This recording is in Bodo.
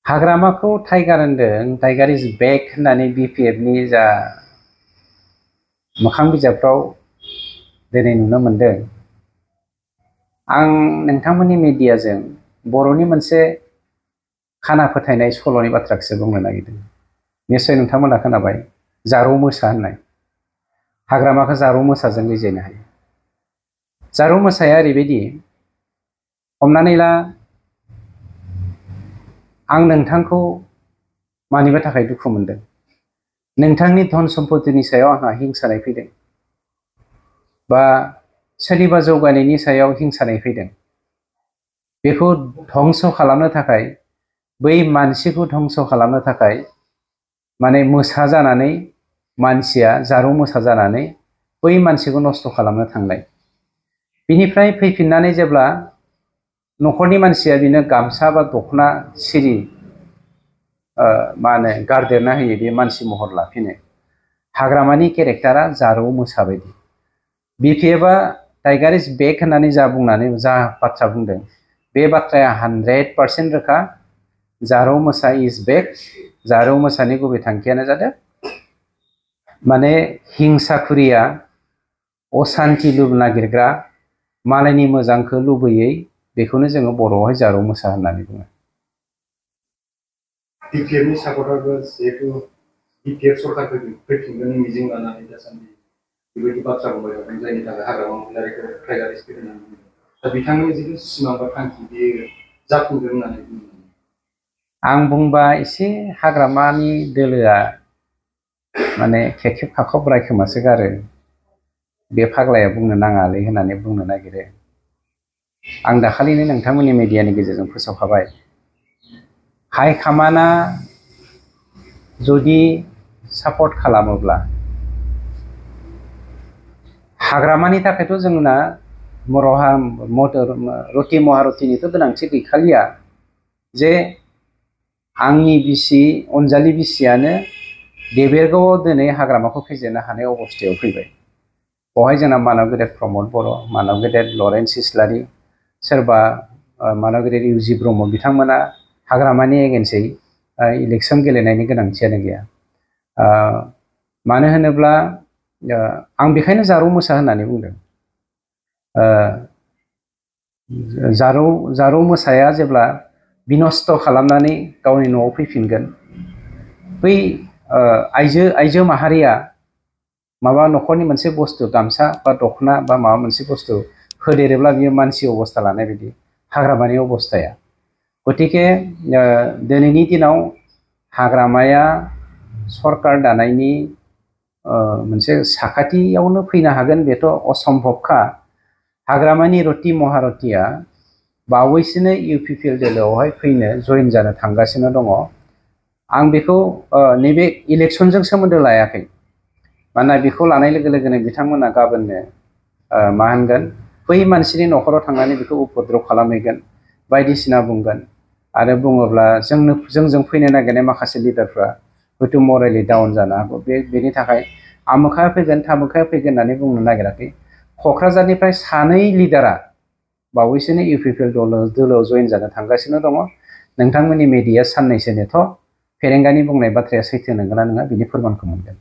हाग्रामाखौ टाइगार होनदों, टाइगार इज बेक होननानै BPF-नि जा मोखां बिजाबफ्राव दिनै नुनो मोनदों। आं नोंथांमोननि मिडियाजों बर'नि मोनसे खाना फोथायनाय सल'नि बाथ्राखौसो बुंनो नागिरदों। निश्चय नोंथांमोना खोनाबाय, जारौ मोसा होननाय। हाग्रामाखौ जारौ मोसाजों रिजायनो हायो। जारौ मोसाया ओरैबायदि, हमनानै ला आं नोंथांखौ मानिबा थाखाय दुखु मोनदों, नोंथांनि धन सम्पतिनि सायाव आंहा हिंसानाय फैदों, बा सोरनिबा जौगानायनि सायाव हिंसानाय फैदों। बेखौ धंस खालामनो थाखाय, बै मानसिखौ धंस खालामनो थाखाय माने मोसा जानानै मानसिया जारौ मोसा जानानै बै मानसिखौ नस्थ' खालामनो थांनाय। बिनिफ्राय फैफिननानै जेब्ला न'खरनि मानसिया बिनो गामसा बा दख'ना सिरि मा होनो गारदेरना होयो, बे मानसि महर लाफिनो। हाग्रामानि केरेक्टारा जारौ मोसा बायदि। BPF-आ टाइगार इज बेक होननानै जा बाथ्रा बुंदों, बे बाथ्राया 100% रोखा। जारौ मोसा इज बेक। जारौ मोसानि गुबै थांखियानो जादों माने हिंसाखुरिया, असान्थि नागिरग्रा, मालायनि मोजांखौ लुबैयै, बेखौनो जोङो बर'आवहाय जारौ मोसा होननानै बुङो। BPF-नि सापर्टारबो जिहेतु BPF सरकारखौ फैफिनगोननि मिजिं लानानै दासान्दि बेबायदि बाथ्रा बुंबाय थादों, जायनि थाखाय हाग्रामा महिलारिखौ टाइगार इज बेक होननानै बुंदों। दा बिथांनि जिथु सिमां बा थांखि, बेयो जाफुंगोन होननानै बुंदों। आं बुंबा एसे हाग्रामानि दोलोआ माने खेखेब खाखब रायखोमासो गारो। बे फाग्लाया बुंनो नाङालै होननानै बुंनो नागिरो। आं दाखालिनो नोंथांमोननि मिडियानि गेजेरजों फोसावखाबाय, हाइकमान्डआ जुदि सापर्ट खालामोब्ला, हाग्रामानि थाखायथ' जोंना रति महारतिनिथ' गोनांथि गैखालिया जे आंनि बिसि अनजालि बिसियानो देबेरगावआव दिनै हाग्रामाखौ फेजेननो हानाय अबस्थायाव फैबाय। बेवहाय जोंना मानब गेदेर प्रमद बर', मानब गेदेर लरेन्स इस्लारि, सोरबा मानब गेदेर UG ब्रह्म, बिथांमोना हाग्रामानि एगेन्स्टै इलेक्सन गेलेनायनि गोनांथियानो गैया। मानो होनोब्ला आं बेखायनो जारौ मोसा होननानै बुंदों। जारौ मोसाया जेब्ला बिनस्थ' खालामनानै गावनि न'आव फैफिनगोन, बै आइजो माहारिया माबा न'खरनि मोनसे बुस्थु, गामसा बा दख'ना बा माबा मोनसे बुस्थु होदेरोब्ला बियो मानसि अबस्था लानाय बायदि हाग्रामानि अबस्थाया। गतिके दिनैनि दिनाव हाग्रामाया सरकार दानायनि मोनसे साखाथियावनो फैनो हागोन, बेथ' असम्भबखा। हाग्रामानि रति महारतिया बावैसोनो UPPL दोलोआवहाय फैनो जइन जानो थांगासिनो दङ। आं बेखौ नैबे इलेक्सनजों सोमोन्दो लायाखै, मानोना बेखौ लानाय लोगो लोगोनो बिथांमोना गाबोननो मा होनगोन, बै मानसिनि न'खराव थांनानै बेखौ उपद्रब खालामहैगोन, बायदिसिना बुंगोन। आरो बुङोब्ला जोंजों फैनो नागिरनाय माखासे लिडारफ्रा हयथ' मरेलि डाउन जानो हागौ। बेनि थाखाय आमोखा फैगोन थामोखा फैगोन होननानै बुंनो नागिराखै। क'क्राझारनिफ्राय 2 लिडारा बावैसोनो UPPL दोलोआव जइन जानो थांगासिनो दङ। नोंथांमोननि मिडिया साननैसो नेथ', फेरेंगानि बुंनाय बाथ्राया सैथो नंगौना नङा बिनि फोरमानखौ मोनगोन।